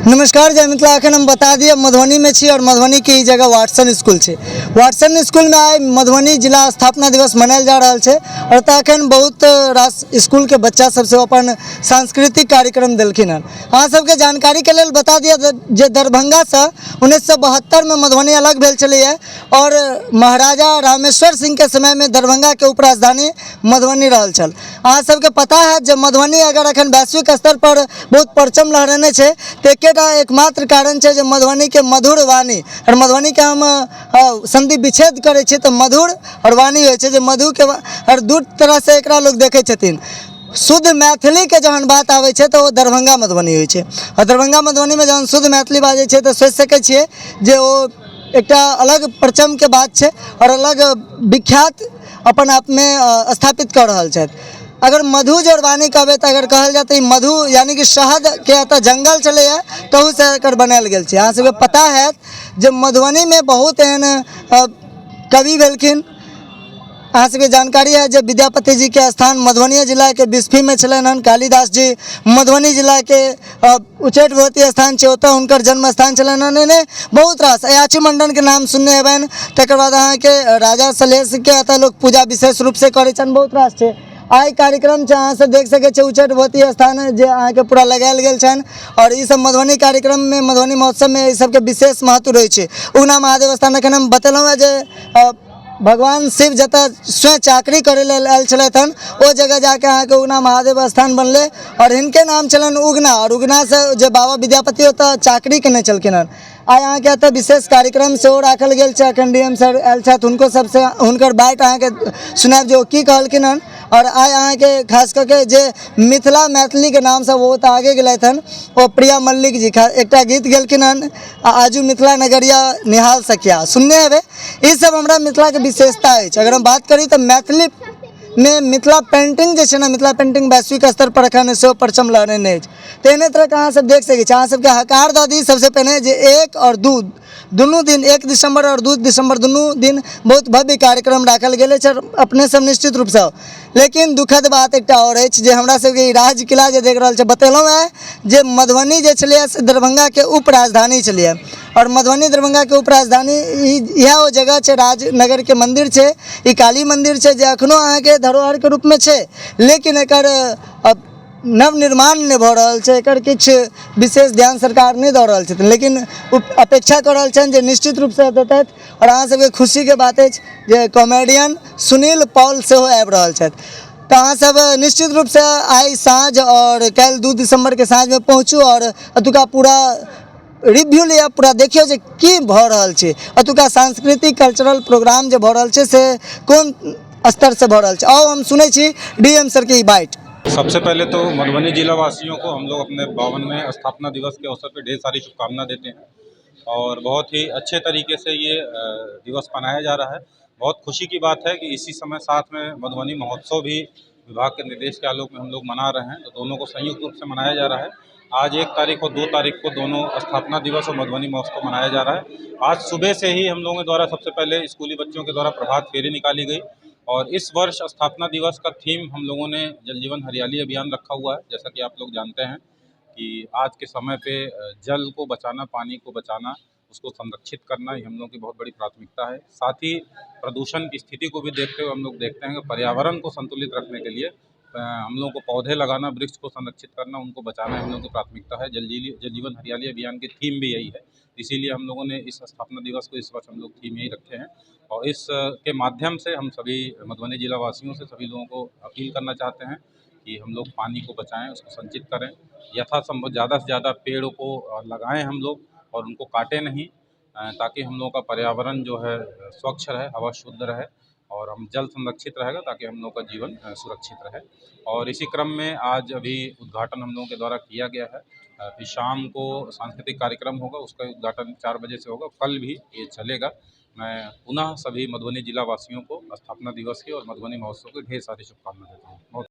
नमस्कार जय मिथिला। अखन हम बता दिए मधुबनी में छी और मधुबनी के ई जगह वाटसन स्कूल छै। वाटसन स्कूल में आइ मधुबनी जिला स्थापना दिवस मनायल जा रहल छै और एतऽ अखन बहुत रास स्कूल के बच्चा सब सेहो अपन सांस्कृतिक कार्यक्रम देलखिन हन। अहाँ सबके जानकारी के लेल बता दिअ जे दरभंगा से 1972 में मधुबनी अलग भेल छलैया और महाराजा रामेश्वर सिंह के समय में दरभंगा के उपराजधानी मधुबनी रहल छल। अहाँ सबके पता है जे मधुबनी अगर अखन वैश्विक स्तर पर बहुत परचम लहरेने छै तऽ एकेटा एकमात्र कारण छै जे मधुबनीके मधुर वाणी। और मधुबनीके हम संधि विच्छेद करै छियै तऽ मधुर और वाणी होइ छै जे मधुके और दू तरहसँ एकरा लोक देखै छथिन। शुद्ध मैथिलीके जहन बात आबै छै तऽ ओ दरभंगा मधुबनी होइ छै और दरभंगा मधुबनीमे जहन शुद्ध मैथिली बाजै छै तऽ सोचि सकै छियै जे ओ एकटा अलग परचमके बात छै और अलग विख्यात अपन आपमे स्थापित कऽ रहल छथि। अगर मधु जोड़वानी कहबै तऽ अगर कहल जाय तऽ ई मधु यानी कि शहदके एतऽ जङ्गल छलैए तहूसँ एकर बनायल गेल छै। अहाँ सबके पता हैत जे मधुबनीमे बहुत एहन कवि भेलखिन। अहाँ सबके जानकारी है जे विद्यापति जी के स्थान मधुबनी जिलाके बिस्फीमे छलनि हन। कालिदास जी मधुबनी जिलाके उच्चैठ भगवती स्थान छै ओतऽ हुनकर जन्म स्थान छलनि हन। एहने बहुत रास अयाची मंडनके नाम सुनने हेबनि। तकर बाद अहाँके राजा सलहेशके एतऽ लोक पूजा विशेष रूपसँ करै छनि। बहुत रास छै। आइ कार्यक्रम छै, अहाँ सब देख सकै छियै उच्चैठ भगवती स्थान जे अहाँके पूरा लगायल गेल छनि और ई सब मधुबनी कार्यक्रममे मधुबनी महोत्सवमे ई सबके विशेष महत्व रहै छै। उगना महादेव स्थान एखन हम बतेलहुँ हेँ जे भगवान शिव जतऽ स्वयं चाकरी करै लेल आयल छलथि हन ओ जगह जाके अहाँके उगना महादेव स्थान बनलै और हिनके नाम छलनि उगना और उगनासँ जे बाबा विद्यापति ओतऽ चाकरी केने छलखिन हन। आइ अहाँके एतऽ विशेष कार्यक्रम सेहो राखल गेल छै। एखन डी एम सर आयल छथि, हुनको सबसँ हुनकर बात अहाँके सुनायब जे ओ की कहलखिन हन। और आइ अहाँके खास कऽ के जे मिथिला मैथिलीके नामसँ बहुत आगे गेलथि हन ओ प्रिया मल्लिक जी एकटा गीत गेलखिन हन आजू मिथिला नगरिया निहाल सखिया सुनने हेबै। ई सब हमरा मिथिलाके विशेषता अछि। अगर हम बात करी तऽ मैथिली मे मिथिला पेंटिंग जे छै ने मिथिला पेंटिंग वैश्विक स्तर पर एखन सेहो परचम लहरेने अछि। तऽ एहने तरहके अहाँ सब देख सकै छी। अहाँ सबके हकार दऽ दी सबसँ पहिने जे 1 और 2 दुनू दिन 1 दिसम्बर और 2 दिसम्बर दुनू दिन बहुत भव्य कार्यक्रम राखल गेल अछि और अपने सब निश्चित रूपसँ आउ। लेकिन दुखद बात एकटा आओर अछि जे हमरा सबके ई राज किला जे देख रहल छै, बतेलहुँ हेँ जे मधुबनी जे छलैए से दरभंगाके उपराजधानी छलैए और मधुबनी दरभंगाके उपराजधानी इएह ओ जगह छै, राजनगरके मन्दिर छै, ई काली मन्दिर छै जे एखनो अहाँके धरोहरके रूपमे छै, लेकिन एकर नवनिर्माण नहि भऽ रहल छै। एकर किछु विशेष ध्यान सरकार नहि दऽ रहल छथिन, लेकिन अपेक्षा कऽ रहल छनि जे निश्चित रूपसँ देतथि। आओर अहाँ सबके खुशीके बात अछि जे कॉमेडियन सुनील पॉल सेहो आबि रहल छथि। तऽ अहाँ सब निश्चित रूपसँ आइ साँझ आओर काल्हि 2 दिसम्बरके साँझमे पहुँचू आओर एतुका पूरा रिव्यू लिअ, पूरा देखियौ जे की भऽ रहल छै, एतुका सांस्कृतिक कल्चरल प्रोग्राम जे भऽ रहल छै से कोन स्तरसँ भऽ रहल छै। आउ हम सुनै छी डी एम सरके ई बाइट। सबसे पहले तो मधुबनी जिला वासियों को हम लोग अपने 52वें स्थापना दिवस के अवसर पर ढेर सारी शुभकामना देते हैं और बहुत ही अच्छे तरीके से ये दिवस मनाया जा रहा है। बहुत खुशी की बात है कि इसी समय साथ में मधुबनी महोत्सव भी विभाग के निर्देश के आलोक में हम लोग मना रहे हैं, तो दोनों को संयुक्त रूप से मनाया जा रहा है। आज 1 तारीख और 2 तारीख को दोनों स्थापना दिवस और मधुबनी महोत्सव मनाया जा रहा है। आज सुबह से ही हम लोगों के द्वारा सबसे पहले स्कूली बच्चों के द्वारा प्रभात फेरी निकाली गई और इस वर्ष स्थापना दिवस का थीम हम लोगों ने जल जीवन हरियाली अभियान रखा हुआ है। जैसा कि आप लोग जानते हैं कि आज के समय पे जल को बचाना, पानी को बचाना, उसको संरक्षित करना ये हम लोगों की बहुत बड़ी प्राथमिकता है। साथ ही प्रदूषण की स्थिति को भी देखते हुए हम लोग देखते हैं कि पर्यावरण को संतुलित रखने के लिए हम लोगों को पौधे लगाना, वृक्ष को संरक्षित करना, उनको बचाना हम लोगों की प्राथमिकता है। जल जीवन हरियाली अभियान की थीम भी यही है, इसीलिए हम लोगों ने इस स्थापना दिवस को इस वर्ष हम लोग थीम यही रखे हैं। और इस के माध्यम से हम सभी मधुबनी जिला वासियों से सभी लोगों को अपील करना चाहते हैं कि हम लोग पानी को बचाएं, उसको संचित करें, यथासंभव ज़्यादा से ज़्यादा पेड़ों को लगाएं हम लोग और उनको काटें नहीं, ताकि हम लोगों का पर्यावरण जो है स्वच्छ रहे, हवा शुद्ध रहे और हम जल संरक्षित रहेगा, ताकि हम लोगों का जीवन सुरक्षित रहे। और इसी क्रम में आज अभी उद्घाटन हम लोगों के द्वारा किया गया है। फिर शाम को सांस्कृतिक कार्यक्रम होगा, उसका उद्घाटन 4 बजे से होगा, कल भी ये चलेगा। मैं पुनः सभी मधुबनी जिला वासियों को स्थापना दिवस की और मधुबनी महोत्सव की ढेर सारी शुभकामनाएं देता हूँ। बहुत